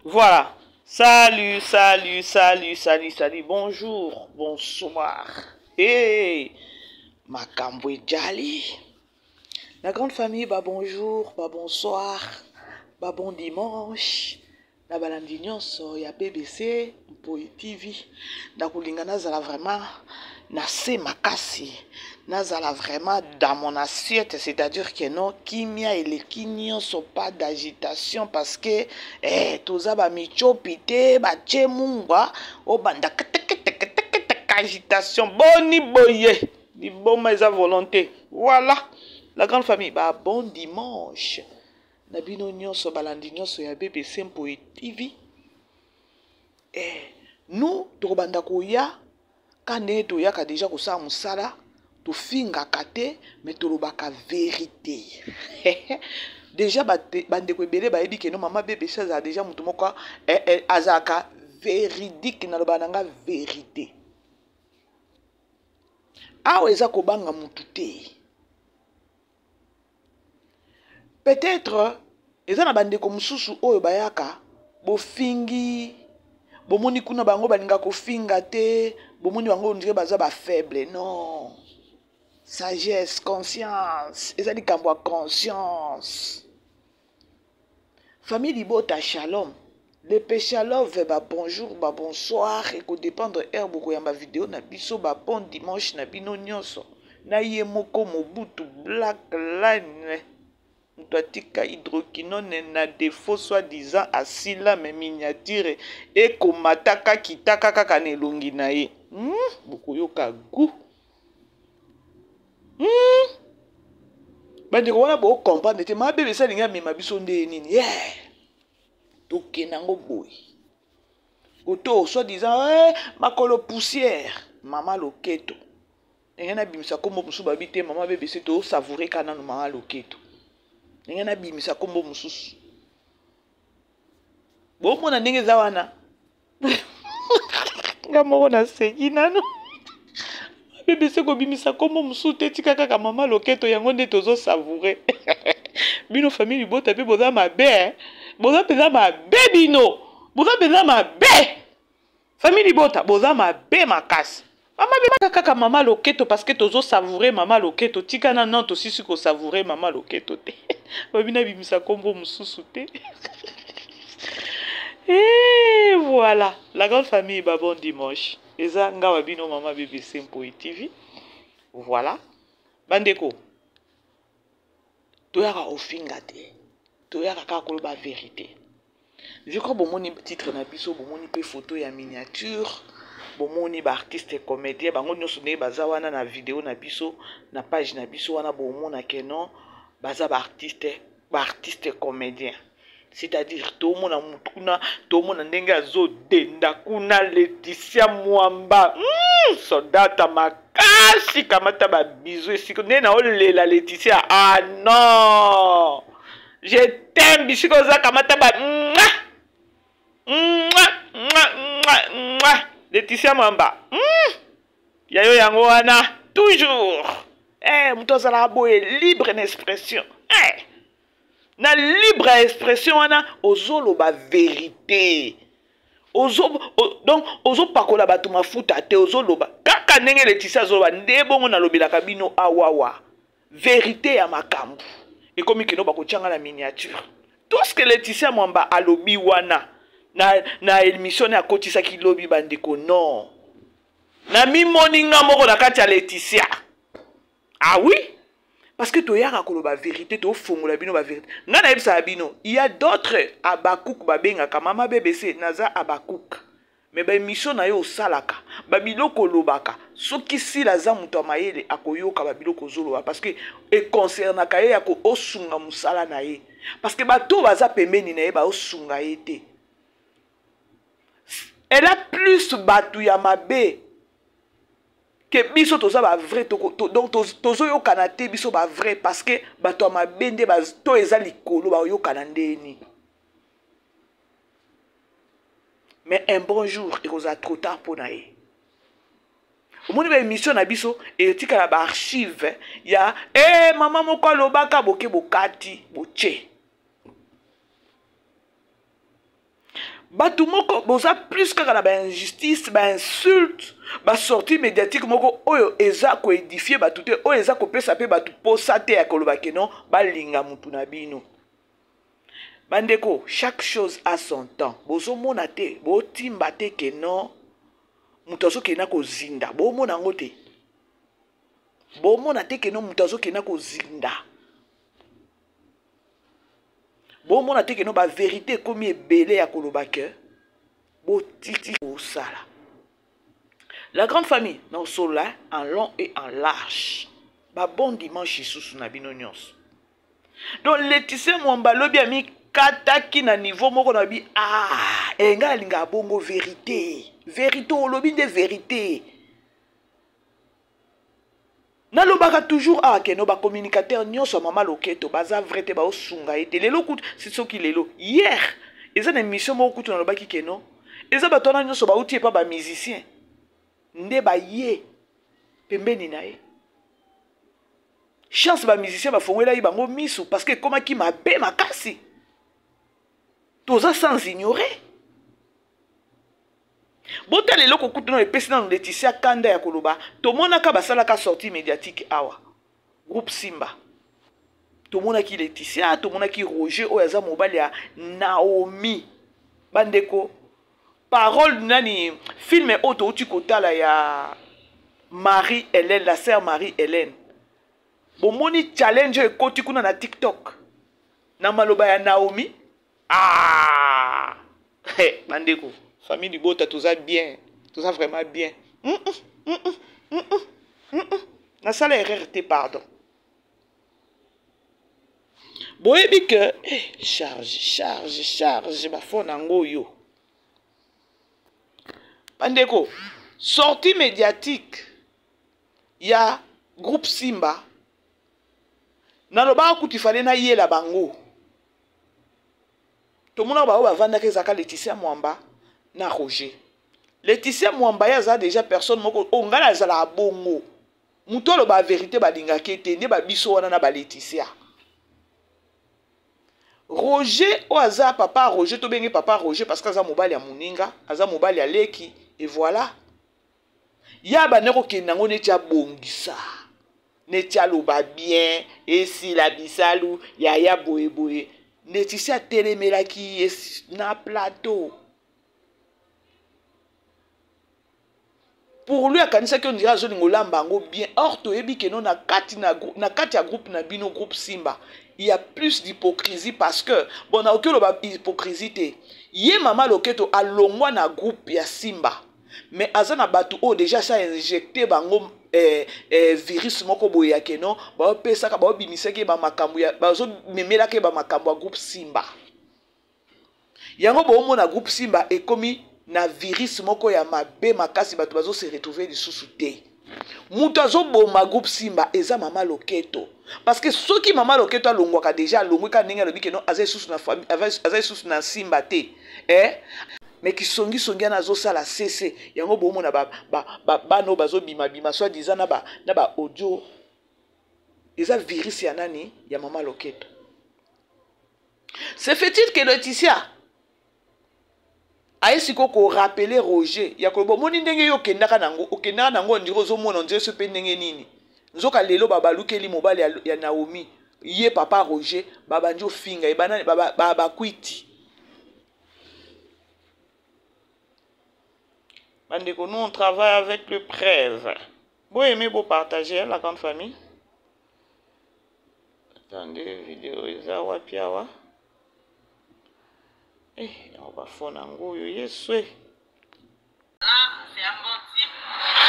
Voilà. Salut, salut, salut, salut, salut. Bonjour, bonsoir. Hey, Makambo Djali. La grande famille, bah bonjour, bah bonsoir, bah bon dimanche. Na balandi nyonso ya BBC Mpoi TV. Nakolinga nazala vraiment na se makasi. Nazala vraiment dans mon assiette, c'est-à-dire que non, kimia eleki nyonso, pas d'agitation parce que eh, toza ba michopi te, ba tche mungwa, obanda agitation, boni boye, liboma eza volonté. Voilà, la grande famille, ba bon dimanche. Na bino nyonso balandi nyonso ya BBC Mpoi TV. Eh, nous tokobanda koya ka ndenge toyaka deja kosala mosala, tofingaka te mais tolobaka vérité. Deja bandeko ebele bayebi ke no mama BBC azala deja moto moko, azalaka véridique, naloba na nga vérité. Awa eza kobanga motu te. Peut-être eza na bandeko mosusu oyo bayaka bofingi, bomoni kuna bango balinga kofinga te, bomoni bango on dirait baza ba faible. Non, sagesse, conscience, eza likambo ya conscience. Famille Libota, shalom. Le Peshalove, ba bonjour, ba bonsoir, et ko dépendre heure bokoyamba vidéo na biso, ba bon dimanche na bino nyonso. Na ye moko Mobutu Black Line, moto atika hydroquinone na défaut soi-disant asila mais miniature ekomataka kitaka kaka na elongi na ye. Bokoyoka goût. Bandeko wana bo comprendre te, ma bebe esalingi amema biso nde nini? Yeah. Tokende yango boye. Koto soi-disant, makolo poussière, mama loketo. Ndenge nabimisa kombo mosusu babi te, mama bebe se to savourer ka nanu mama loketo. Ndenge nabimisa kombo mosusu. Bomona ndenge eza wana. Nga moko naseki nanu. Bebe se kobimisa kombo mosusu te, tika kaka mama loketo yango nde tozo savourer. Bino famille libota pe boza mabe, eh? Boza mpenza mabe bino. Boza mpenza mabe. Famille libota boza mabe makasi. Mama bebe kaka mama loketo parce que tozo savourer mama loketo, tika na non tosisi ko savourer mama loketo te. Babi na bimisa kombo mosusu te. Et voilà, la grande famille, ba bon dimanche. Eza ngawa bino mama BBC Mpoi TV. Voilà. Bandeko, toyaka ofinga te. Toyaka kaka koloba vérité. Je crois bomoni titre na biso, bomoni pe photo ya miniature, bomoni ba artiste comédien bango nyonso ndenge baza wana na vidéo na biso, na page na biso wana bomona ke non, baza ba artiste, ba artiste comédien. C'est-à-dire tomona mutu kuna, tomona ndenge azodenda kuna Laetitia Mwamba. Soldata makasi kamata ba bisous esika nde na olela Laetitia. Ah non! Je t'aime bisika oza kamata ba mwah! Mwah, mwah, mwah, mwah. Laetitia Mwamba. Yayo yango wana toujours. Mutu azalaka boye libre na expression. Na libre expression wana ozoloba vérité. Donc ozopakola bato mafuta te, ozoloba kaka ndenge Laetitia azoloba nde bongo nalobelaka bino awawa. Vérité ya makambo. Ekomi kino bakotianga na miniature. Tout ce que Laetitia Mwamba alobi wana na émission ne akotisaki lobi bandeko non. Na mimoni nga moko na kati ya Laetitia. Ah oui? Parce que toyaka koloba vérité, tofongola bino ba vérité. Nga nayebisaka bino, il y a d'autres Abakouk babengaka mama BBC naza Abakouk. Mais ba émission na yo osalaka, ba biloko olobaka, soki sila aza moto ya mayele akoyoka ba biloko ozoloba parce que e concernaka ye ya ko osunga mosala na ye. Parce que bato baza pembeni na ye ba osunga ye te. Elle a plus bato ya mabe que biso toza ba vrai, toko, to, donc tozo, tozoyokana te biso ba vrai parce que bato ya mabe nde ba, to eza likolo bayokana ndeni. Mais un bon jour ekozala trop tard mpo na ye. Omoni ba émission na biso etikala ba archive ya, mama moko alobaka boke bokati botie. Bato moko boza plus kaka na bainjustice, bainsulte, basortie médiatique moko oyo eza koédifie bato te, oyo eza kopesa mpe bato posa te ya koloba keno balinga mutu na bino. Bandeko, chaque chose a son temps. Bozomona te, botimba te ke non, moto azokenda kozinda, bomona yango te. Bomona te ke non, moto azokenda kozinda. Bomona te ke non, ba vérité ekomi ebele ya koloba ke botiti kosala. La grande famille, na osolola en long et en large. Ba bon dimanche lisusu na bino nyonso. Donc Laetitia Mwamba lobi amikataki na niveau moko na bi ah enga alinga bongo vérité. Vérité olobi nde vérité. Nalobaka toujours ah que no ba communicateur nyonso ya mama Loketo baza vrai te, baosunga ye te. Lelo kutu si soki lelo hier eza na émission moko kutu nalobaki que non eza bato wana nyonso bauti epa ba musicien nde baye pembeni na ye. Chance ba musicien bafongolaki bango misu parce que ekomaki mabe makasi. Toza sans ignorer. Botala eloko kutu na epesi nanu Laetitia kanda ya koloba, tomonaka basalaka sortie médiatique awa groupe Simba. Tomonaki Laetitia, tomonaki Roger oyo aza mobali ya Naomi. Bandeko, parole nani film oyo touti kotala ya Marie Hélène, la sœur Marie Hélène. Bomoni challenge oyo ekoti kuna na TikTok na maloba ya Naomi. Ah! Hey, bandeko, famille libota toza bien, toza vraiment bien. Nasala erreur te, pardon. Boyebi que eh, charge, charge, charge ba phone yango oyo. Bandeko, sortie médiatique ya groupe Simba nalobaka kutu ifale nayela bango. Tomonaka bango bavandaka ezalaka Laetitia Mwamba na Roger. Laetitia Mwamba ye aza déjà personne moko oyo ngai nazalaka bongo. Moto aloba vérité balingaka te nde ba biso wana na ba Laetitia. Roger oyo aza papa Roger, tobenge papa Roger parce que aza mobali ya moninga, aza mobali ya leki et voilà. Ya bande kokende yango neti abongisa, neti aloba bien, esila bisalu yaya boye boye. Neti si atelemelaki ye na plateau. Pour lui akanisaki on dirait azolinga olamba yango bien. Or toyebi ke non, na kati ya groupe na bino, groupe Simba, il y a plus d'hypocrisie parce que bon, na oki oloba hypocrisie te. Ye mama Loketo alongwa na groupe ya Simba, mais aza na bato oyo déjà sa injecté bango virus moko boye ya ke non, baopesaka, baobimisaki ba makambo ya, bazomemelaki ba makambo ya groupe Simba. Yango boomona groupe Simba ekomi na virus moko ya mabe makasi, bato bazo se retrouver lisusu te. Moto azoboma groupe Simba eza mama Loketo. Parce que soki mama Loketo alongwaka déjà, alongwi kaka ndenge alobi ke non, aza lisusu na famille, aza lisusu na Simba te. Mais kisongisongi wana azosala cc, yango bomona bana oyo bazobima-bima, soit disant na ba audio. Eza virus ya nani? Ya mama Loketo. Se fait-il que Laetitia aye sikoyo korappeler Roger ya koloba omoni ndenge yo okendaka nango, okendaka nango ondire ozomona ondire so mpe ndenge nini. Nzoka lelo babalukeli mobali ya Naomi, ye papa Roger, babandi ofinga ye, banani, bakwiti. Bandeko, nous on travaille avec le preuve. Bo aimer, bo partager, hein, la grande famille. Attendez, vidéo eza wapi awa? Yango ba phone yango oyo, Yesu, eh. Ah, c'est un bon type.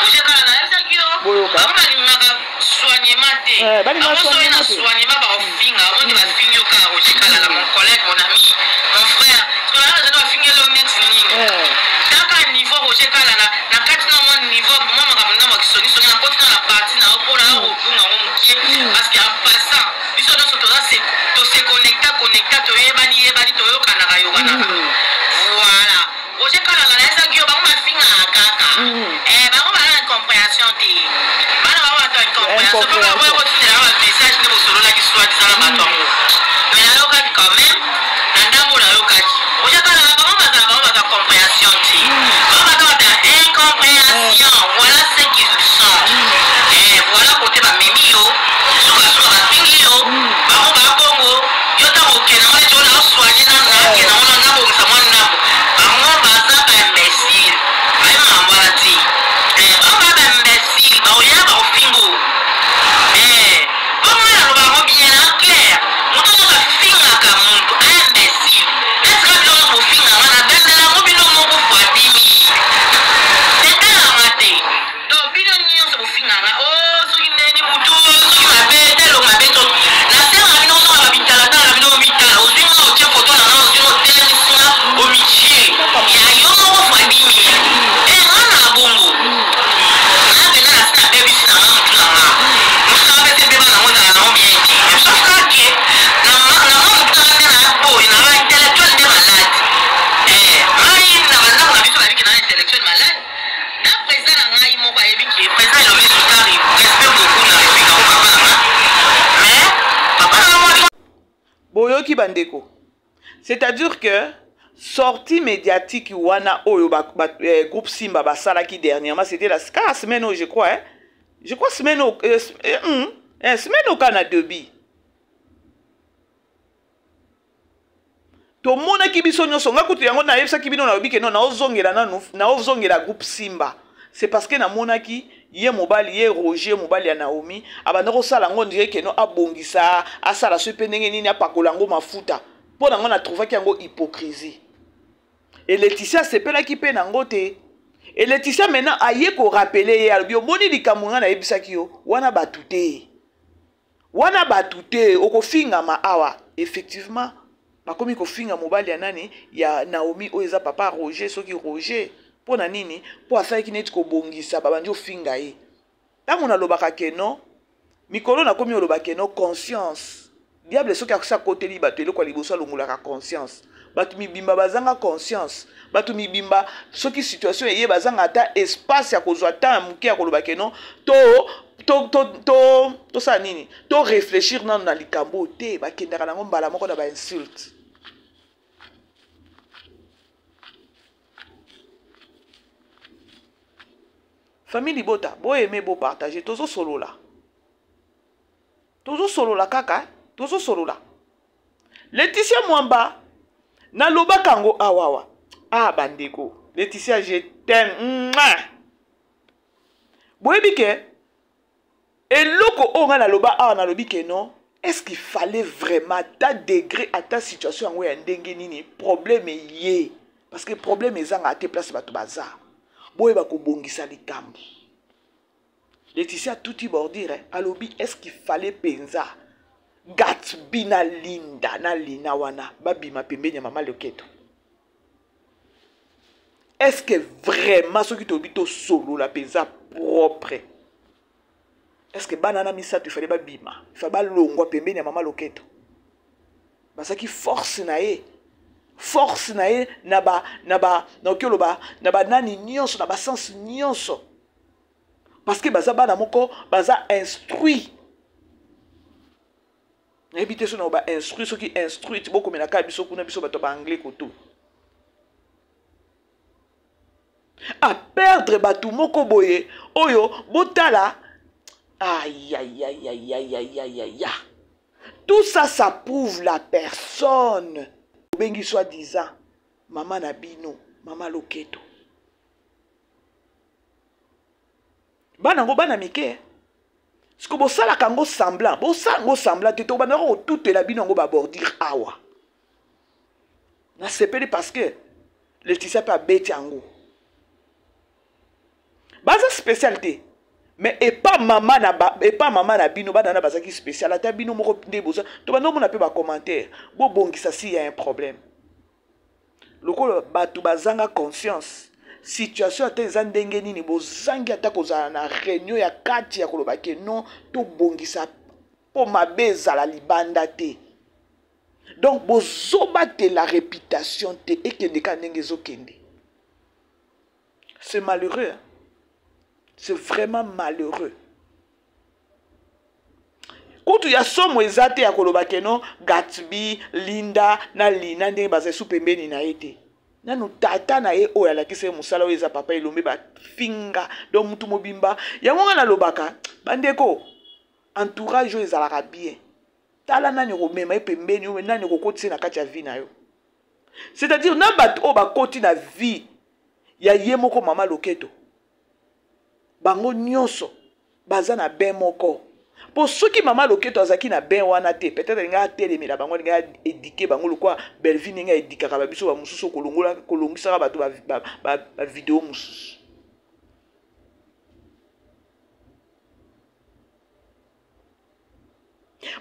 Roger Kala na yebisaki yo. Boyoka. Bango balingaka soignement te. Balingaka Bango soki na soignement te. soignement bakofinga. Bango nde bafingi yo kaka Roger Kala, la mon collègue, mon ami, mon frère. Soki na raison bafingi yo neti nini? Taka niveau Roger Kala na kati na mwa niveau, mwa makambo na mwa kisongisongi, na koti na la partie na yo mpo na yo kobunga ngo mokie. Parce que en passant, biso nyonso toza se, to se connecta, connecta, toyebani, yebani, toyokanaka, yokanaka. Voilà. Roger Kala na yebisaki yo, bango bafingaka kaka. Bango baza na incompréhension te. Bana bango bato ya incompréhension. Mpo bango bakotinela ba message nde bosololaki soit disant na bato yango. Mais nayokaki quand même, na ndambo nayokaki. Roger Kala na bango bazala bango bato Boyoki bandeko, c'est-à-dire que sortie médiatique wana oyo ba, ba, eh, groupe Simba basalaki dernièrement, c'était la kaka semaine oyo, je crois, hein? Je crois semaine oyo, eh, eh, eh, semaine oyo kaka na début tomonaki biso nyonso. Nga kutu yango nayebisaki bino, nalobi ke no, naozongela nanu, naozongela groupe Simba. C'est parce que namonaki ye mobali, ye Roger, mobali ya Naomi, abanda kosala yango ndire ke no abongisa, asala so mpe ndenge nini, apakola yango mafuta. Mpo na ngo natrouvaki yango hypocrisie. E Leticia asepelaki mpe nango te. E Leticia maintenant aye korappeler ye, alobi: omoni likambo ngai nayebisaki yo wana, bato te wana, bato te, okofingama awa. Effectivement, bakomi kofinga mobali ya nani, ya Naomi, oyo eza papa Roger. Soki Roger, mpo na nini? Mpo asalaki neti kobongisa, babandi ofinga ye. Ntango nalobaka ke non, mikolo nakomi oloba ke non, conscience, diable soki akosi akoteli bato, eloko ya liboso alongolaka conscience. Bato mibimba bazanga conscience, bato mibimba soki situation eye, bazanga ata espace ya kozwa temps ya moke ya koloba ke non, to tosala to, to nini, to réfléchir nano na likambo te. Bakendaka nango mbala moko na bainsulte. Famille libota, boaimer, bopartager. Tozosolola, tozosolola kaka, tozosolola. Leticia Mwamba, nalobaka yango awawa. Ah bandeko, Leticia, je t'aime. Boyebi ke eloko oyo ngai naloba awa, nalobi ke non, est-ce qu'il fallait vraiment ata degré, ata situation yango ya ndenge nini, problème ye? Parce que problème ezanga te place bato baza, boyeba kobongisa likambo. Leticia tuti bordure, alobi: est-ce qu'il fallait mpenza Gatsby na Linda na Lina wana babima pembeni ya mama Loketo? Est-ce que vraiment, soki toyebi tosolola mpenza propre, est-ce que bana na misato ifale babima, ifale balongwa pembeni ya mama Loketo? Bazalaki force na ye, force na ye na ba na ba nakoki oloba na banani nyonso, na basens nyonso, parce que baza bana moko baza instruit. Nayebi te so na ba instruit, soki instruite, bokomela kaka biso kuna, biso bato ya baanglais. Koto aperdre bato moko boye oyo botala, ayayayayayayaya, tout ça, ça prouve la personne obengi soi-disant mama na bino, mama Loketo. Bana yango, bana mike, siko bosalaka yango semblant, bosala yango semblant te. Tobandaka kotutela bino yango babordure awa. Nasepeli parce que Leticia mpe abeti yango. Baza spécial te, mais epa mama na ba, epa mama na bino, bana na bazalaki spécial. Ata bino moko nde boza, tobanda omona mpe bacommentaire: bobongisa si ya un problème. Lokola bato bazanga conscience, situation ata eza ndenge nini, bozangi ata kozala na réunion ya kati ya koloba ke non, tobongisa mpo mabe ezala libanda te. Donc bozobatela réputation te, ekende kaka ndenge ezokende. C'est malheureux, hein? C'est vraiment malheureux. Kutu ya somo eza te ya koloba ke non, Gatsby, Linda na Lina, ndenge baza esu pembeni na ye te. Nanu tata na ye oyo alakisa ye mosala, oyo eza papa Elombe, bafinga donc mutu mobimba. Yango nga nalobaka, bandeko, entourage oyo ezalaka bien. Tala nani okomema ye pembeni oyo, nani okokotisa na kati ya vie na yo, c'est-à-dire na bato oyo bakoti na vie ya ye moko mama Loketo, bango nyonso baza na bain moko. Mpo soki mama Loketo azalaki na bain wana te, peut-être alingai atelemela bango, alingai aéduquer bango lokwa Bellevie ndenge aéduquaka babiso bamosusu, kolongisaka bato bavideo mosusu.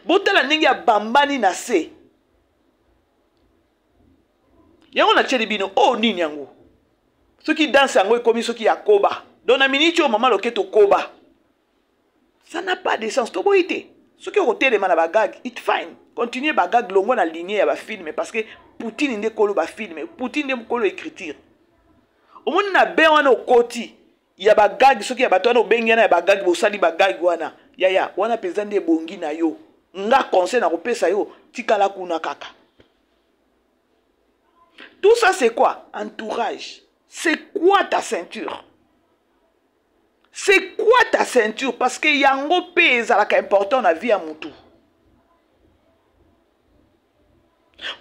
Botala ndenge abambani na se yango. Natieli bino oyo nini yango, soki danse yango ekomi soki ya koba. Donc na miniti oyo mama Loketo koba, ça n'a pas de sens. Toboyi te, soki okotelema na bagag, it's fine, continue bagag, longwa na ligne ya bafilm, parce que Poutine nde kolo bafilm, Poutine nde kolo écriture. Omoni na be wana okoti ya bagag, soki ya bato wana obengi wana ya bagag, bosali bagag wana, yaya wana mpenza nde ebongi na yo. Nga conseil nakopesa yo, tikala kuna kaka. Tout ça c'est quoi? Entourage. C'est quoi ta ceinture? C'est quoi ta ceinture? Parce que yango pe ezalaka important na vie ya mutu.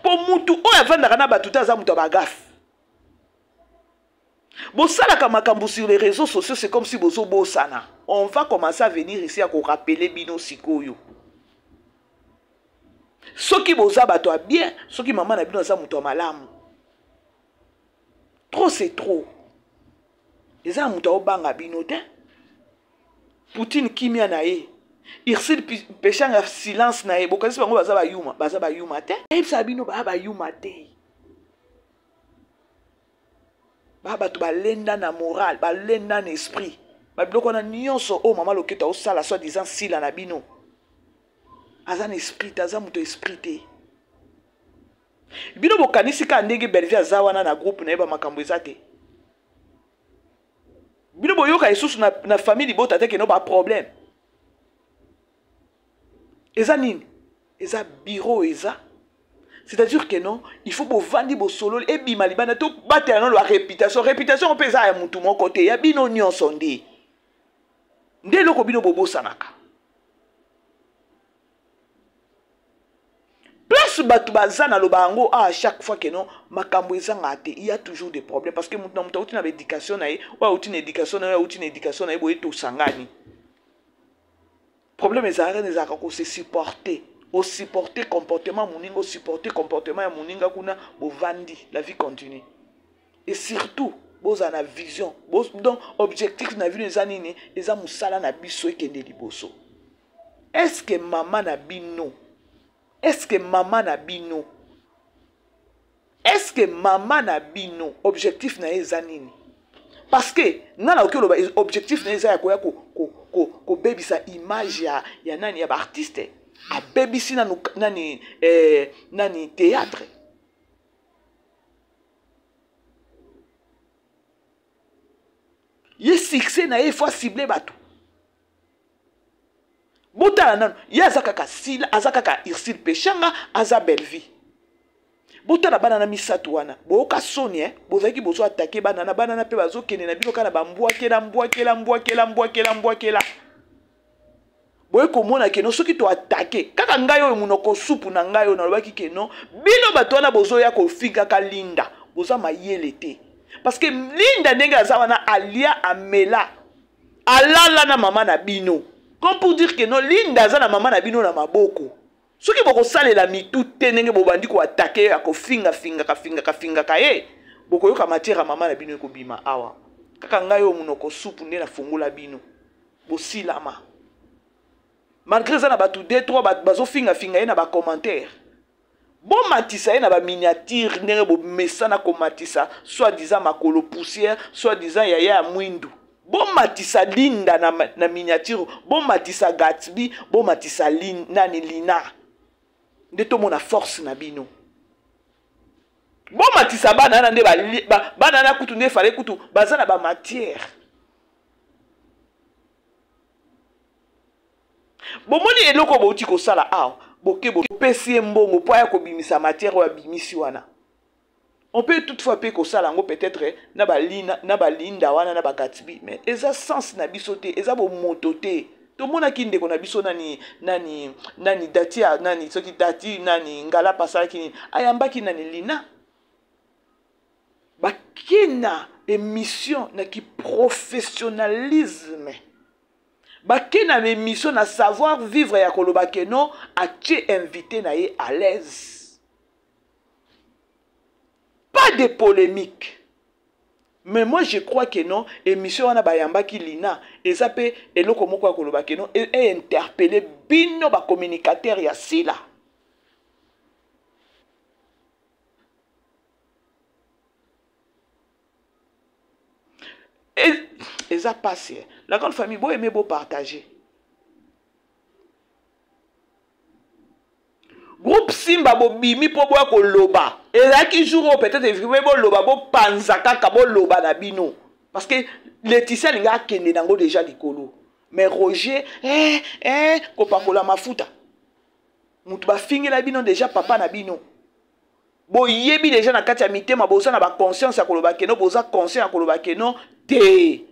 Po mutu oyo avandaka na bato te aza mutu ya bagafe. Bosalaka makambo sur les réseaux sociaux, c'est comme si bozobosana. On va commencer à venir ici à korappeler bino sikoyo. Soki boza bato ya bien, soki mama na bino aza moto ya malamu. Trop c'est trop. Eza na moto aobanga bino te. Poutine kimia na ye. Ursule Peshanga silence na ye. Bokanisi bango baza bayuma, baza bayuma te. Ayebisa bino ba bayuma te. Ba bato balenda na moral, balenda na esprit. Ba biloko wana nyonso oyo mama Loketo aosala soit disant sila na bino. Aza na esprit te, aza moto esprit te. Bino bokanisi kaka ndenge Bellevue aza wana na groupe na ye ba makambo eza te. Bino boyoka lisusu na famille libota te keno ba problème. Eza nini? Eza bureau eza. C'est-à-dire que non, il faut bovandi bosololi ebima libanda to batela non la réputation. Réputation mpe eza ya mutu moko te, ya bino nyonso nde. Nde eloko bino bobosanaka. Place bato baza na loba yango ah, chaque fois que non makambo ezanga te, il y a toujours des problèmes parce que mutu na mutu auti na éducation na ye, oyo auti na éducation na ye, oyo auti na éducation na ye, boye tosangani. Problème ezalaka nini? Ezalaka ko se supporter, o supporter comportement moninga, o supporter comportement ya moninga kuna bovandi, la vie continue. Et surtout bozala na vision, donc objectif na bino eza nini? Eza mosala na biso ekende liboso. Est-ce que mama na bino, est-ce que mama na bino, est-ce que mama na bino objectif na ye eza nini? Parce que nga na oki oloba objectif na ye eza ya koya kobebisa image ya nani, ya ba artiste. Abebisi nanu, nani nani théâtre. Ye succès na ye, il faut cibler bato. Botala nanu, ye aza kaka Sila, aza kaka Ursule Peshanga, aza Bellevue. Botala bana na misato wana, boyoka soni, hein? Bozalaki bozo attaquer bana na bana na pe bazokende na bino kaka na ba mbwakela, mbwakela, mbwakela, mbwakela, mbwakela. Boye komona ke non, soki to attaquer kaka ngai oyo monoko supu na ngai oyo nalobaki ke non, bino bato wana bozoya kofingaka Linda, boza mayele te. Parce que Linda ndenge aza wana alia amela, alala na mama na bino. Comme pour dire que non, Linda aza na mama na bino na maboko. Soki bokosalela mitu te ndenge bobandi ko attaquer ya kofinga fingaka fingaka fingaka ye, bokoyoka matière ya mama na bino ekobima awa. Kaka ngai oyo monoko supu nde nafongola bino. Bosilama. Malgré ça na batu 2 3 bazofinga finga ye na ba commentaire. Bomatisa ye na ba miniature ndenge bomesana komatisa soi-disant makolo poussière, soi-disant yaya ya mwindu. Bomatisa Linda na miniature, bomatisa Gatsby, bomatisa nani Lina. Nde tomona force na bino. Bomatisa bana na nde bana na kutu nde fallait kutu baza na ba matière. Bomoni eloko bouti kosala awa, boke bopesi ye mbongo po aya kobimisa matière oyo abimisi wana. On peut toutefois pe kosala yango peut-être na ba Lina, na ba Linda wana na ba Gatsby, mais eza sens na biso te, eza bomoto te. Tomonaki ndeko na biso nani, nani, nani Dati, nani, soki Dati, nani, Ngala pasalaki nini, ayambaki nani Lina. Bakena émission na ki professionnalisme. Bakena émission na savoir vivre ya koloba ke non, atie invité na ye à l'aise. Pas de polémique. Mais moi je crois que non, émission wana bayambaki Lina, eza pe eloko moko ya koloba ke non, e interpeller bino ba communicateur ya Sila. Eza pasi. La grande famille, bo aimer, bo partager. Groupe Simba bobimi po boya koloba. Ezalaki jour oyo peut-être evime boloba, bopanza kaka boloba na bino. Parce que Laetitia alinga akende nango déjà likolo. Mais Roger, kopakola mafuta. Moto bafingela bino deja papa na bino. Boyebi deja na kati ya mitema boza na ba conscience ya koloba keno, boza conscient ya koloba keno te.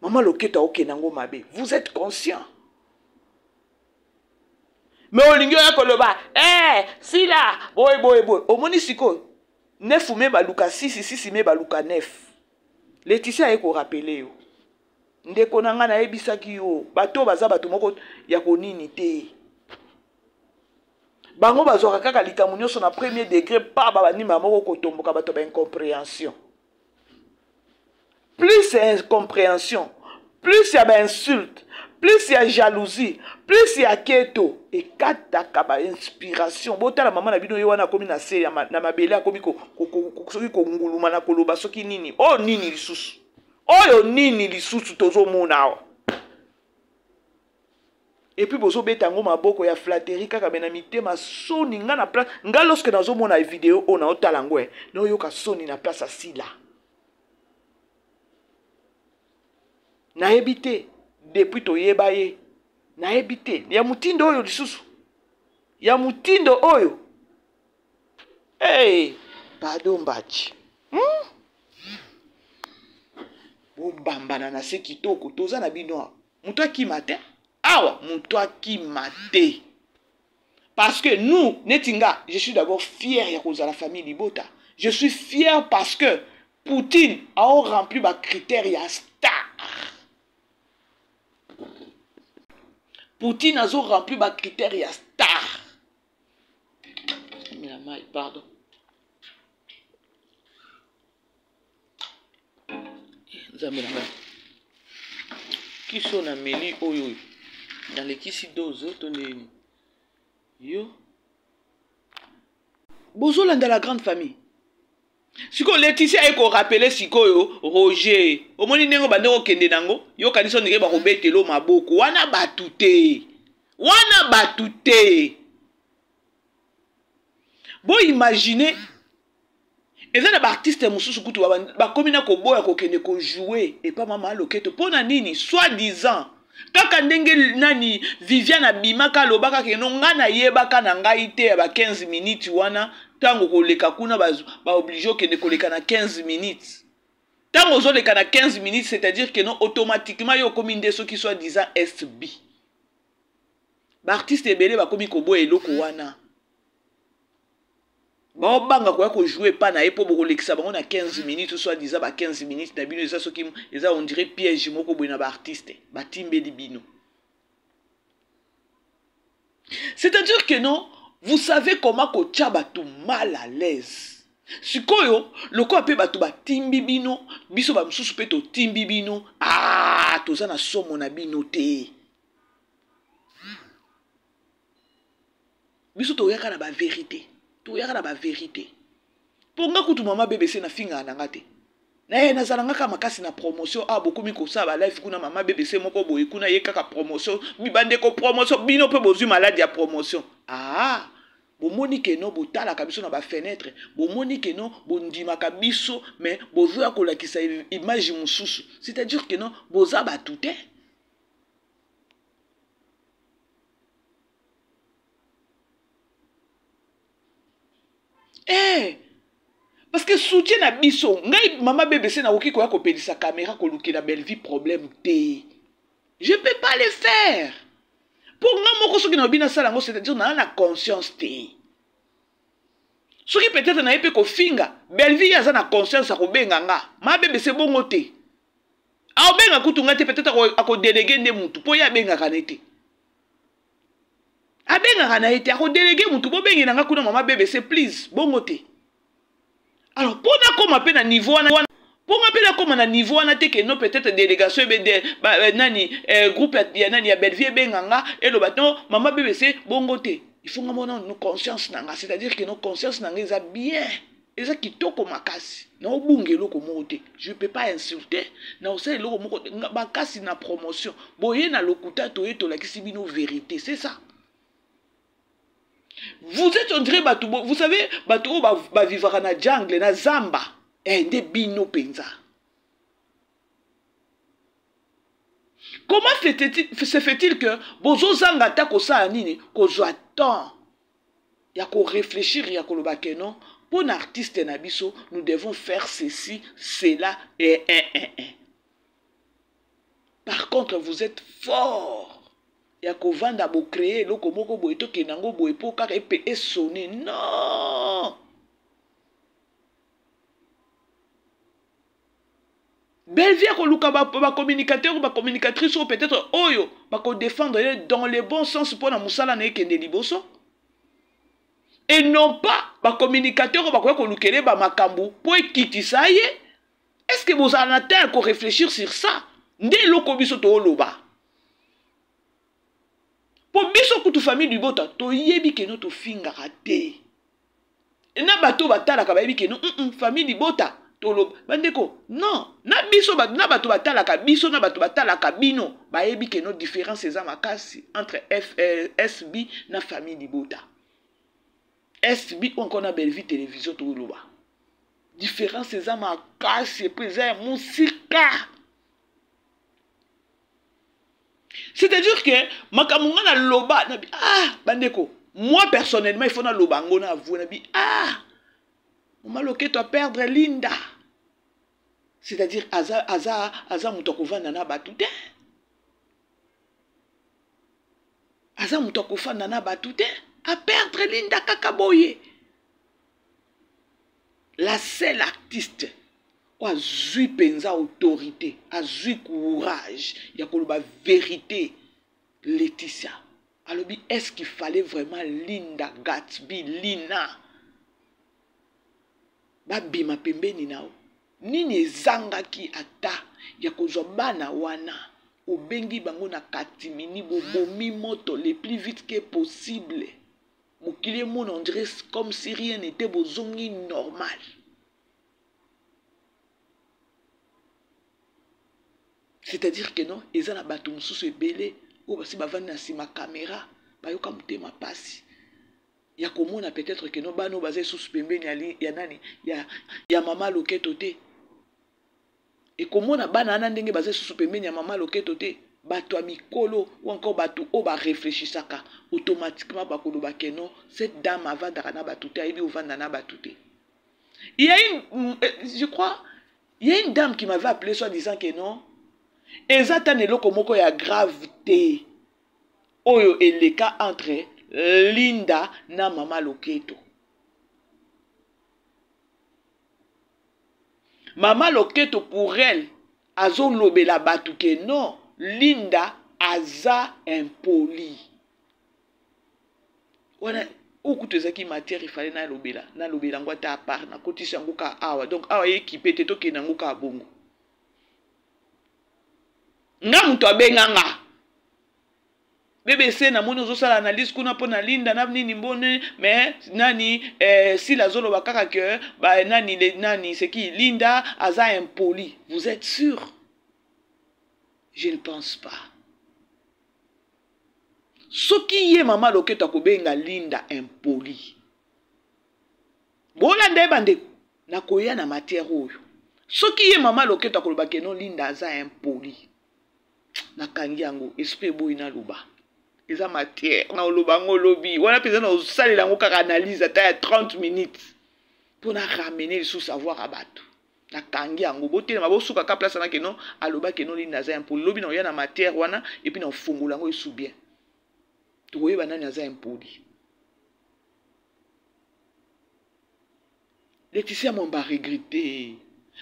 Mama Loketo aokende yango mabe. Vous êtes conscient. Mais olingi oya koloba, eh, sila, boye boye boye. Omoni sikoyo, 9 me baluka 6, 6 me baluka 9. Laetitia aye ko rappeler yo. Ndeko na ngai nayebisaki yo, bato baza bato moko ya konini te. Bango bazwaka kaka likambo nyonso na premier degré, pa ba banima moko kotomboka bato ba incompréhension. Plus ya incompréhension, plus ya ba insulte, plus ya jalousie, plus ya keto, ekataka ba inspiration. Botala mama na bino ye wana akomi na se na mabele, akomi soki konguluma na koloba soki nini. Oyo nini lisusu? Oyo nini lisusu tozomona awa? Et puis bozobeta yango maboko ya flatterie kaka me na mitema soni. Nga na place, nga lorsque nazomona video oyo naotala yango, naoyoka soni na place ya Sila. Nayebi te depuis toyeba ye, nayebi te ya motindo oyo lisusu, ya motindo oyo. Hey, pardon Mbachi. Bobambana na se kitoko, toza na bino awa. Moto akima te awa, moto akima te. Parce que nous, neti nga, je suis d'abord fier ya kozala famille Libota. Je suis fier parce que Poutine a rempli ba critères ya star. Poutine a rempli ba critères ya star. Mela mai, pardon. Nzambe na ngai. Kiso na meli oyo nalekisi dose to nini? Yo bozolanda la grande famille. Sikoyo Laetitia aye ko rappeler sikoyo Roger. Omoni ndenge bande kokende nango, yo kanisa ondire bakobetelo maboko. Wana batu te. Wana batu te. Bo imaginer eza na ba artiste mosusu kutu bakomi na koboya kokende ko jouer epa mama Loketo. Pona nini? Soit disant kaka ndenge nani Viviane abimaka alobaka ke no nga nayebaka na ngai te ya ba 15 minutes wana, tango koleka kuna ba oblige okende koleka na 15 minutes. Tango ozoleka na 15 minutes, c'est-à-dire que non, automatiquement yo okomi nde soki soit disant SB. Ba artiste ebele bakomi koboya eloko wana. Baobanga koya kojouer epa na ye mpo bokolekisa bango na 15 minutes, soit disant ba 15 minutes na bino eza soki eza on dirait piège moko boye na ba artiste batimbeli bino. C'est-à-dire que non, vous savez comment kotia bato mal à l'aise. Sikoyo lokola mpe bato batimbi bino, biso ba mosusu mpe totimbi bino, ah, toza na somo na bino te. Biso toyaka na ba vérité, toyaka na ba vérité. Po nga kutu mama BBC na finga na nga te. Na ye nazala nga kaka makasi na promotion, ah, bokomi kosala ba live kuna mama BBC moko boye kuna ye kaka promotion, bibandeko promotion, bino pe bozwi maladi ya promotion. Ah, bomoni ke no botalaka biso na ba fenêtre, bomoni ke no bondimaka biso, mais bozoya kolakisa image mosusu. C'est-à-dire que non, boza batu te. Eh, parce que soutien na biso, ngai mama BBC nakoki koya kopelisa caméra kolukela Bellevue problème te. Je peux pas le faire. Pour nga moko soki nalobi nasala yango, c'est-à-dire naa na conscience te. Soki peut-être naye pe kofinga, Bellevue ye aza na conscience ya kobenga nga. Ma BBC bongo te. Aobenga kutu nga te, peut-être akodéléguer nde mutu, po ye abengaka ne te. Abengaka na ye te, akodéléguer mutu, bobengela nga kuna mama BBC please, bongo te. Alors po nakoma pe na niveau wana, po nga pe nakoma na niveau wana te ke non peut-être délégation ebe de, ba nani, groupe ya nani ya Bellevue ebenga nga, eloba non mama BBC bongo te. Il faut nga mona no conscience na nga, c'est-à-dire que no conscience na nga eza bien, eza kitoko makasi. Na obunga eloko moko te, je peux pas insulter, na osala eloko moko te, nga makasi na promotion. Boye na lokuta toye tolakisi bino vérité, c'est ça. Vous êtes on dirait bato, vous savez bato oyo ba vivaka na jungle, na zamba, nde bino penza. Comment se fait-il que bozozanga ata kosala nini, kozwa temps ya korefléchir, ya koloba ke non, mpo na artiste na biso, nous devons faire ceci, cela et un, un, un. Par contre, vous êtes fort ya kovanda, bocréer eloko moko boye, tokende yango boye mpo kaka epe esone. Non, Bellevie akoluka bacommunicateur ou bacommunicatrice oyo peut-être oyo bakodéfendre ye dans le bon sens mpo na mosala na ekende liboso, et non pas bacommunicateur oyo bakoya kolukele bamakambo mpo ekitisa ye. Est ce que bozala na temps ya koréfléchir sur ça? Nde eloko biso tooloba, mpo biso kutu famille libota toyebi keno tofingaka te na bato batalaka, bayebi keno famille libota toloba. Bandeko, non, na biso, na bato batalaka biso, na bato batalaka bino, bayebi keno différence eza makasi entre F, SB na famille libota, SB ou encore na Bellevue Télévision. Toloba différence eza makasi, et puis eza ya mosika. C'est-à-dire que makambo nga naloba nabi, ah bandeko, moi personnellement, il faut naloba yango na avouer, nabi, ah, mama Loketo aperdre Linda, c'est-à-dire aza moto akovanda na bato te, aza moto akofanda na bato te. Aperdre Linda kaka boye, la seule artiste oyo azwi mpenza autorité, azwi courage ya koloba vérité. Laetitia alobi: est-ce qu'il fallait vraiment Linda, Gatsby, Lina babima pembeni na yo? Nini ezangaki ata ya kozwa bana wana, obengi bango na katimini, bobomi moto le plus vite que possible, mokili emona, on dirait comme si rien n'était, bozongi normal? C'est-à-dire que non, eza na bato mosusu ebele oyo basi bavandi na nsima caméra, bayoka motema mpasi ya komona peut-être que no, bana oyo baza lisusu pembeni ya nani, ya mama Loketo te. Ekomona bana wana ndenge baza lisusu pembeni ya mama Loketo te, bato ya mikolo ou encore bato oyo barefléchisaka, automatiquement bakoloba ke non, cette dame avandaka na bato te, ayebi ovanda na bato te. Il y a une, je crois, il y a une dame qui m'avait appelé, soit disant que non, eza ta na eloko moko ya grave te oyo eleka entre Linda na mama Loketo. Mama Loketo, pour elle, azolobela bato ke non, Linda aza impoli. Wana oyo kutu ezalaki matière ifale nalobela yango ata à part, nakotisi yango ka awa. Donc awa ekipe te, tokende yango kaka bongo. Nga moto abenganga BBC, namoni ozosala analyse kuna mpo na Linda na nini mbone, mais nani, sila azoloba kaka ke ba, nani, le, nani, c'est qui, Linda aza impoli. Vous êtes sûr? Je ne pense pas. Soki ye mama Loketo akobenga Linda impoli, bolanda ye. Bandeko, nakoya na matière oyo. Soki ye mama Loketo akoloba ke non, Linda aza impoli, nakangi yango, esprit eboyi naloba. Eza matière na oloba yango olobi wana mpenza, na osalela yango kaka analyse ata ya 30 minutes mpo na ramener lisusu savoir ya bato. Nakangi yango, botelema, bosuka ka place wana ke non, aloba ke non, Linda aza impoli. Lobi na oya na matière wana, et puis na ofongola yango esu bien, tokoyeba nani aza impoli. Laetitia Mwamba regretté,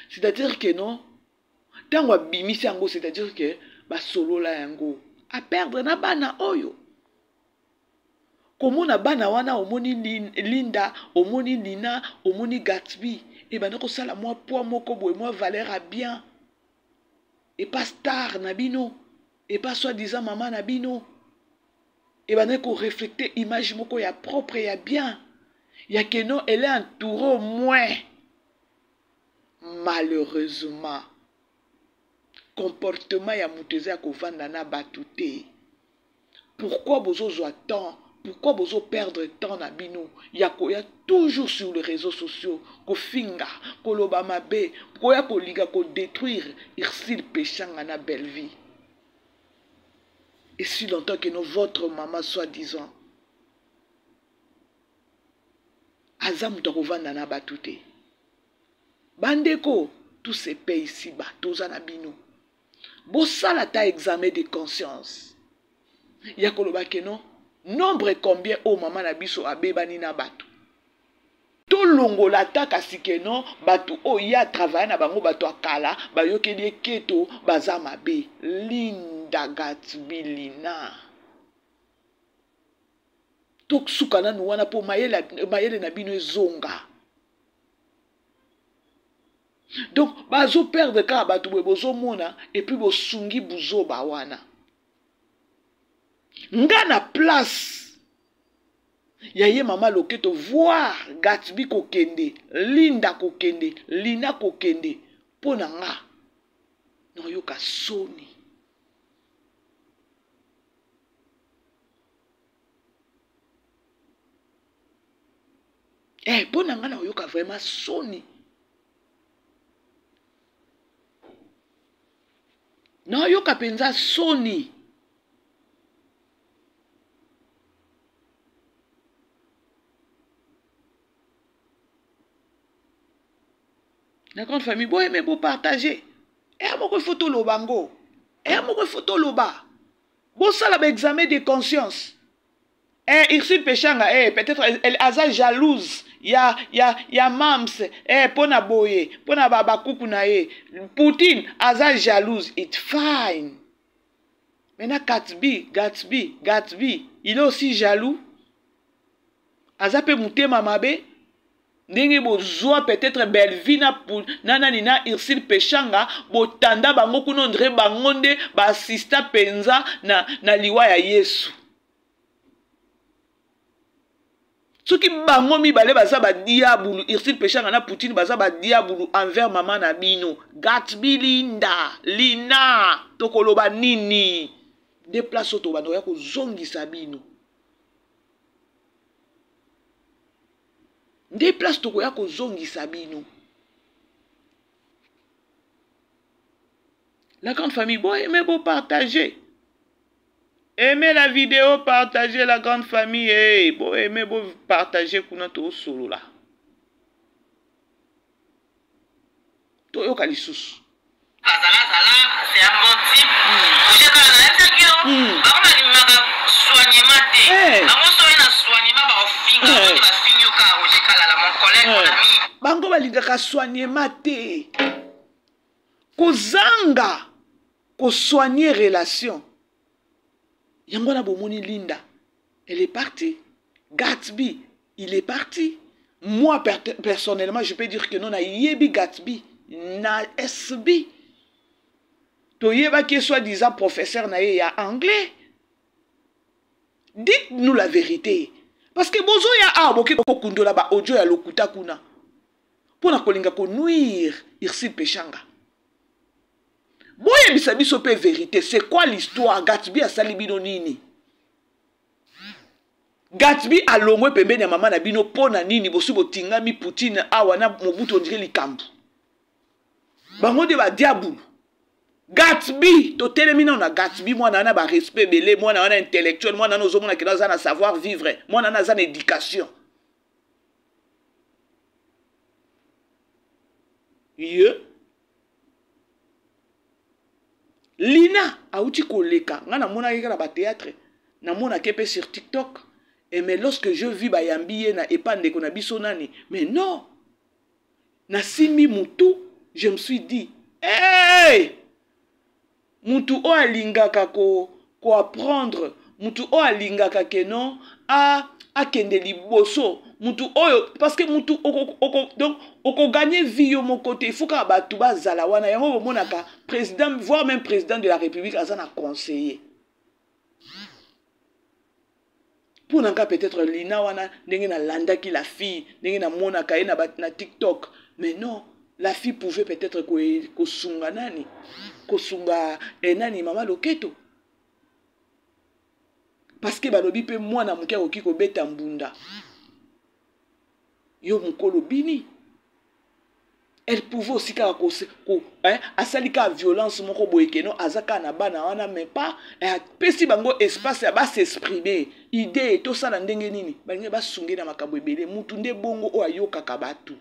c'est-à-dire que non, ntango abimisi yango, c'est-à-dire que basolola yango, aperdre na bana oyo. Komona bana wana, omoni Linda, omoni Lina, omoni Gatsby, ebanda kosala mwa poids moko boye, mwa valeur ya bien epa star na bino, epa soi-disant mama na bino. Ebandaki koreflecte image moko ya propre, ya bien, ya ke non, elle est entourée au moins. Malheureusement, comportement ya moto eza ya kovanda na bato te. Pourquoi bozozwa temps, pourquoi bozoperdre temps na bino ya koya toujours sur les réseaux sociaux kofinga, koloba mabe, koya kolinga kodétruire Ursile Peshanga na Bellevie? Et si longtemps que no votre maman soit disant aza moto akovanda na bato te. Bandeko, tout se paye ici bas, toza na bino. Bosala ata examen de conscience ya koloba ke non nombre combien oyo mama na biso abebani na bato. Tolongola ata kasi ke non bato oyo ye atravaille na bango bato ya kala bayokeli ye keto baza mabe. Linda Gatsby Lina. Tosuka nanu wana mpo mayele, mayele na bino ezonga. Donc bazo perdre kaka bato boye bozomona epuis bosungi buzoba wana. Nga na place ya ye mama loketo voir Gatsby kokende, Linda kokende, Lina kokende, mpo na nga nayoka soni. Eh, mpo na nga nayoka vraiment soni. Nayoka mpenza soni. La grande famille, bo aimer, bo partager. Eh, moko il faut toloba ngo. Eh, moko il faut toloba. Bosala ba examen de conscience. Eh, Ursule Peshanga, eh, peut-être elle, elle aza jalouse ya ya ya mams, eh, pona boye, pona ba bakuku na ye. Poutine aza jalouse, it's fine. Maintenant Gatsby, Gatsby, Gatsby, il est aussi jaloux. Aza pe mutema mabe. Ndenge bozwa peut-être Bellevue na, na nani na Ursule Peshanga, botanda bango kuna ondre bango nde ba assista penza na, na liwa ya Yesu. Soki bango mibale baza ba diabulu, Ursule Peshanga na Poutine baza ba diabulu envers mama na bino. Gatsby Linda, Lina, tokoloba nini? Nde place oyo tobanda koya kozongisa bino. Nde place tokoya kozongisa bino. La grande famille, bo aimer, bo partager. Aimez la vidéo, partagez la grande famille. Hey, bo aimer, bo partager kuna to solola. Toyoka lisusu. Azala zala, c'est un bon type. Roger kala na yebisaki yo, bango balingaka soignement te. Bango soki na soignement bakofinga, soki bafingi yo kaka Roger Kalala, mon collègue, mon ami. Bango balingaka soignement te. Kozanga ko soigner relation. Yango wana bomoni Linda, elle est partie. Gatsby, il est parti. Moi, personnellement, je peux dire que non, na yebi Gatsby, na SB. Toyebaki soi-disant professeur na ye ya anglais. Dites-nous la vérité. Parce que bozo ya awa boke kokundola ba audio ya lokuta kuna. Pona kolinga ko nuire Ursule Peshanga. Boyebisa biso pe vérité, c'est quoi l'histoire? Gatsby asali bino nini? Gatsby alongwe pembeni ya mama na bino mpo na nini? Bosi botingami Poutine awa na Mobutu ondire likambo. Bango nde ba diabulu. Gatsby, totelemi nano na Gatsby, mwana wana ba respect ebele, mwana wana intellectuel, mwana wana ozomona kena aza na savoir vivre, mwana wana aza na éducation. Ye Lina auti koleka, nga namonaki kaka na ba théâtre, namonaki pe sur TikTok. Et mais lorsque je vis bayambi ye na epa ndeko na biso nani, mais non, nasimbi mutu, je me suis dit, hey! Mutu oyo alingaka ko, ko apprendre, mutu oyo alingaka ke non, a, akende liboso, mutu oyo, parce que mutu oko, oko, donc, oko gagner vie yo moko te, il faut kaka batu bazala wana, yango bomonaka président, voire même président de la République aza na conseiller. Pour nanga peut-être Lina wana ndenge na landaki la fille, ndenge na monaka ye na, na TikTok, mais non, la fille pouvait peut-être ko, kosunga nani, kosunga eh, nani mama Loketo. Parce que balobi pe mwana moke akoki kobeta mbunda. Yo mokolo bini. Elle pouvait aussi kaka ko, ko hein, asali kaka violence moko boye keno aza kaka na bana wana mais pas eh, apesi bango espace ya basexprime idee tosala ndenge nini balingi basunge na makambo ebele mutu nde bongo oyo ayokaka bato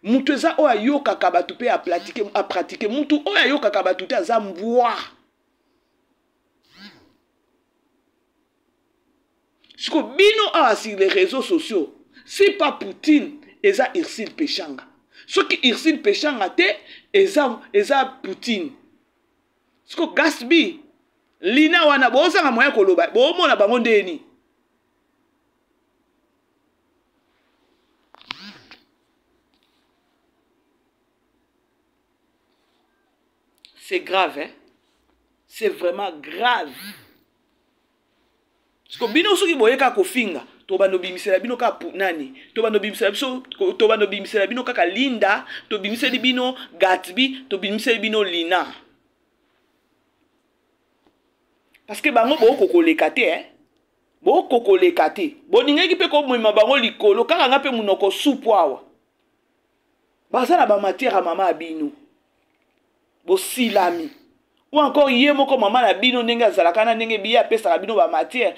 mutu eza oyo ayokaka bato mpe apratike mutu oyo ayokaka bato te aza mbwa. Siko bino awa sur les réseaux sociaux, si pas Poutine, eza Ursule Peshanga. Soki Ursule Peshanga te, eza eza Poutine. Siko Gasby, Lina wana bozanga moyen koloba, bomona bango ndeni. C'est grave, hein? C'est vraiment grave. Siko bino soki boye kaka kofinga, tobanda obimisela bino kaka nani, tobanda obimisela biso, tobanda obimisela bino kaka Linda, tobimiseli bino Gatsby, tobimiseli bino Lina. Parce que bango boko koleka te, hein? Boko koleka te. Boningaki pe komema bango likolo, kaka nga pe munoko supu awa. Baza na ba matière ya mama ya bino. Bosilami. Ou encore ye moko mama na bino ndenge azalaka na ndenge biye apesaka bino ba matière.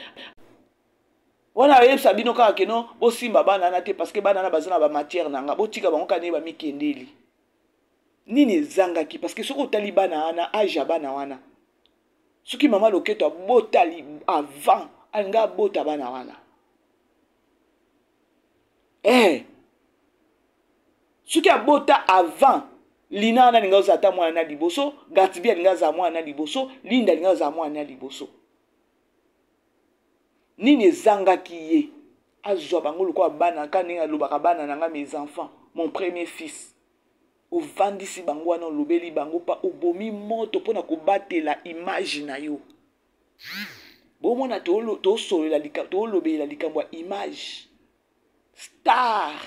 Wana ayebisa bino kaka ke non, bosimba bana na te parce que bana na baza na ba matière na nga. Botika bango kaka ndenge bamikendeli. Nini ezangaki? Parce que soki otali bana wana, âge ya bana wana, soki mama loketo abotali avant, alinga abota bana wana. Eh! Soki abota avant, Lina wana alinga ozala ata mwana na liboso, Gatsby alinga azala mwana na liboso, Linda alinga azala mwana na liboso. Nini ezangaki ye? Azwa bango lokola bana, kaka ndenge alobaka bana na nga, mes enfants, mon premier fils. Ovandisi bango wana, olobeli bango pa, obomi moto mpo na kobatela image na yo. Bomona tosolola tolobela likambo ya image. Star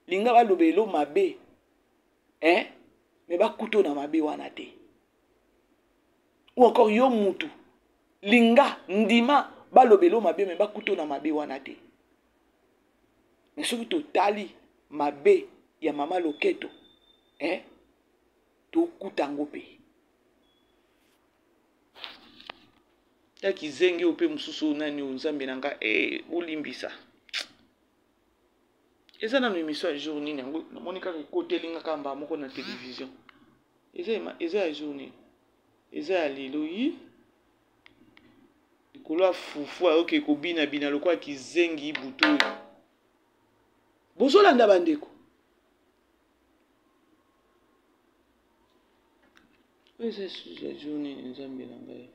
linga balobela mabe, eh? Mais bakuto na mabe wana te. Ou encore yo mutu linga ndima balobela mabe mais bakuto na mabe wana te. Mais soki totali mabe ya mama loketo, eh? Tokuta ngo pe. Ta kizengi oyo pe mosusu nani oyo nzambe na nga, eh, bolimbisa. Eza nanu émission ya jour nini yango namoni kaka ekoteli nga kaka mbala moko na télévision. Eza eza ya jour nini? Eza ya lelo yi. Likolo ya fufu ayoki kobina bina lokola kizengi butu oyo. Bozolanda bandeko. Oyo eza susu ya jour nini nzambe na ngai?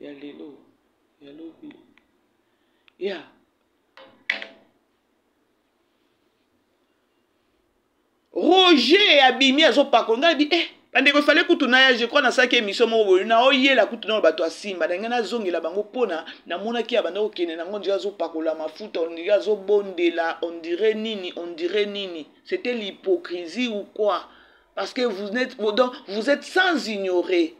Ya lelo, ya lobi. Ya. Roger abimi azopako ngai bi eh bandeko efale kutu na ya je crois nasalaki émission moko boye na oyela kutu na bato ya simba na ngai nazongela bango mpona namonaki ya banda kokende nango ondire azopakola mafuta ondire azobondela ondire nini ondire nini. C'était l'hypocrisie ou quoi? Parce que vous n'êtes, donc, vous êtes sans ignorer.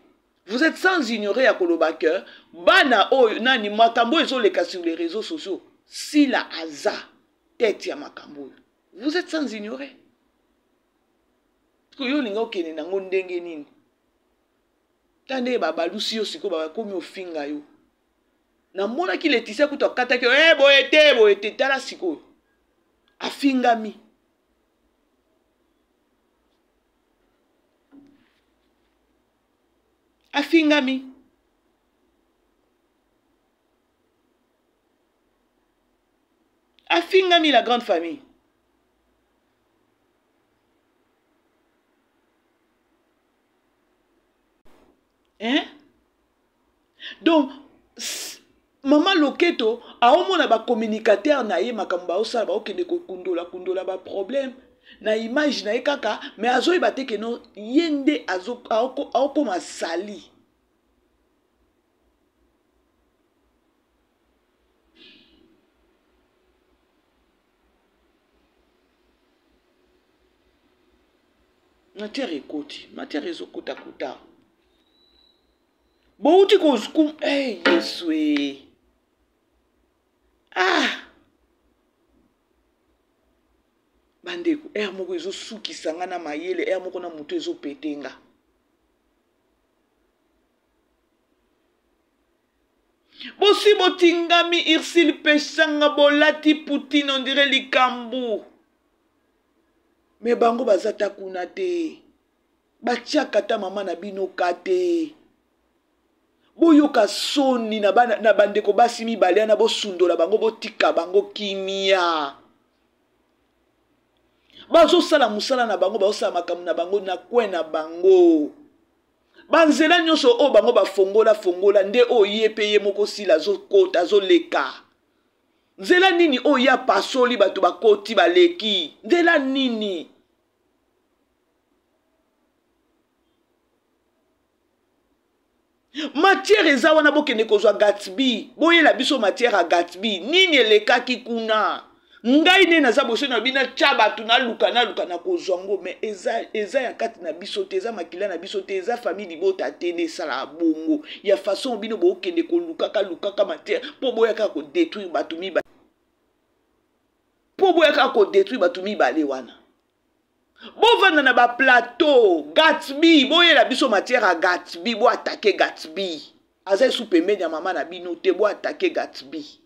Vous êtes sans ignorer ya koloba que bana oyo nani makambo ezoleka sur les réseaux sociaux. Sila aza tête ya makambo oyo. Vous êtes sans ignorer. Parce que yo olinga okende nango ndenge nini? Ta ndenge babalusi yo sikoyo bakomi ofinga yo. Namonaki Laetitia kutu akataki yo, eh, boye te, boye te, tala sikoyo. Afingami. Afingami. Afingami la grande famille. Hein? Donc, Mama Loketo aomona ba communicateur na ye makambo baosala, baokende kokundola kundola ba problème na image na ye kaka, mais azoyeba te ke non, ye nde aokoma sali. Matière ekoti, matière ezokota kota. Bouti kozkum, eh, Yesu, eh. Ah! Bandeko, heure moko ezosukisa nga na mayele, heure moko na motu ezopete nga. Bosi botingami Ursule Peshanga bolati Poutine on dirait likambu. Mais bango baza ta kuna te. Batiaka ta mama na bino ka te. Boyoka soni na bana na bandeko basi mibale wana bosundola bango botika bango kimia. Bazosala mosala na bango, bazosala makambo na bango na coin na bango. Banzela nyonso oyo bango bafongola fongola nde oyo ye mpe ye moko sila azokota azoleka. Nzela nini oyo ye apasoli bato bakoti baleki? Nzela nini? Matière eza wana bokende kozwa Gatsby, boyela biso matière ya Gatsby. Nini elekaki kuna? Ngai nde naza boso na bino natya bato naluka naluka nakozwa ngo me eza, eza ya kati na biso te, eza makila na biso te, eza famille libota te nde esalaka bongo ya façon bino bokende kolukaka lukaka matière mpo boya kaka kodetruire bato mibale, mpo boya kaka kodetruire bato mibale wana. Bovanda na ba plateau Gatsby, boyela biso matière ya Gatsby, bo attaquer Gatsby. Aza esu pembeni ya mama na bino te, bo attaquer Gatsby.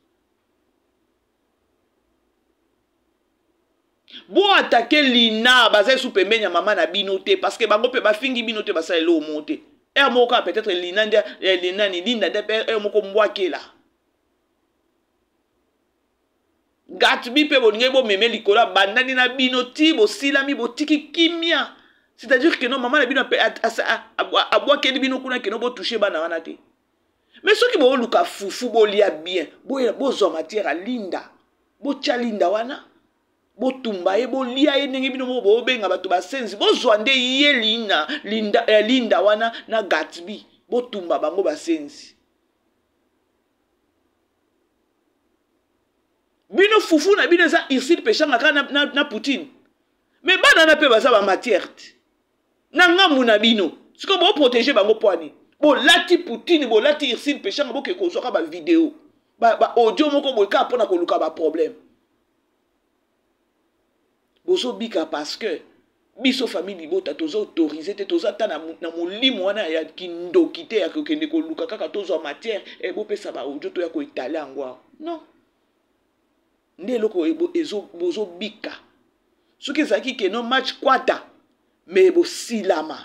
Bo attaquer Lina, baza esu pembeni ya mama na bino te, parce que bango pe bafingi bino te, basala eloko moko te. Heure moko kaka peut-être Lina nde, eh, Lina ni Linda nde pe heure moko mbwakela. Gatby mpe bolingaki bomeme likolo abandani na bino ti bosilami botiki kimia, c'est-à-dire que non mama na bino abwakeli bino kuna keno botouche bana wana te. Mais soki booluka fufu bolia bien, bozwa matière ya Linda, botya Linda wana botumba ye bolia ye ndenge bino moko bobenga bato basenzi, bozwa nde ye Lina, Linda, eh, Linda wana na Gatby botumba bango basenzi. Bino fufu na bino eza Ursule Peshanga kaka na, na, na Poutine. Mais bana na pe baza ba matière te. Na ngambu na bino. Siko bo protéger bango poani. Bolati Poutine, bolati Ursule Peshanga boke kozwaka ba video. Ba, ba audio moko boye kaka pona koluka ba problème. Bozobika parce que biso famille libota toza autorisé te, toza ata na, na molimo wana ya kindoki te ya kokende koluka kaka tozwa matière e bopesa ba audio toya koetale yango awa. Non, nde eloko bozobika. Soki ezalaki ke no match kwata me bosilama,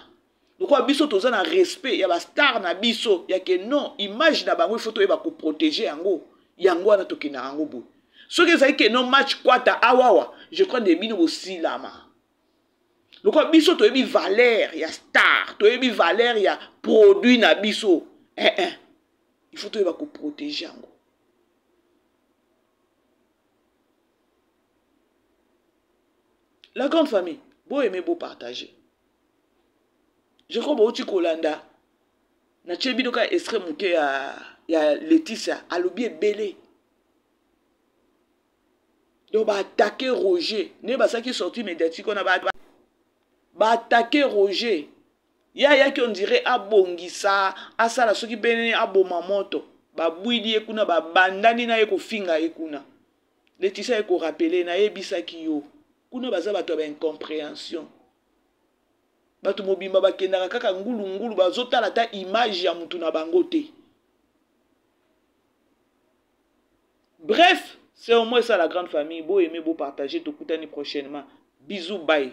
lokola biso toza na respect ya ba star na biso ya ke non image na bango il faut toyeba koprotéger yango, yango wana tokendaka yango boye. Soki ezalaki ke no match kwata awawa, je crois nde bino bosilama. Lokola biso toyebi valeur ya star, toyebi valeur ya produit na biso, eh, eh. Il faut toyeba koprotéger yango. La grande famille, bo aimer, bo partager. Je crois bouti kolanda na tie bino ka extrait moke ya, ya Laetitia alobi ebele. Donc ba attaquer Roger, ne basaki sortie médiatique on a ba ba attaquer Roger. Ya yaki on dirait abongisa, asala soki bene aboma moto. Babwili ye kuna babandani na ye kofinga ye kuna. Laetitia ye ko rappeler nayebisaki yo kuna baza bato ya ba incompréhension. Bato mobimba bakendaka kaka ngulu ngulu, bazotala ata image ya mutu na bango te. Bref, c'est au moins ça la grande famille. Bo aimer, bo partager, tokutani prochainement. Bisous, bye.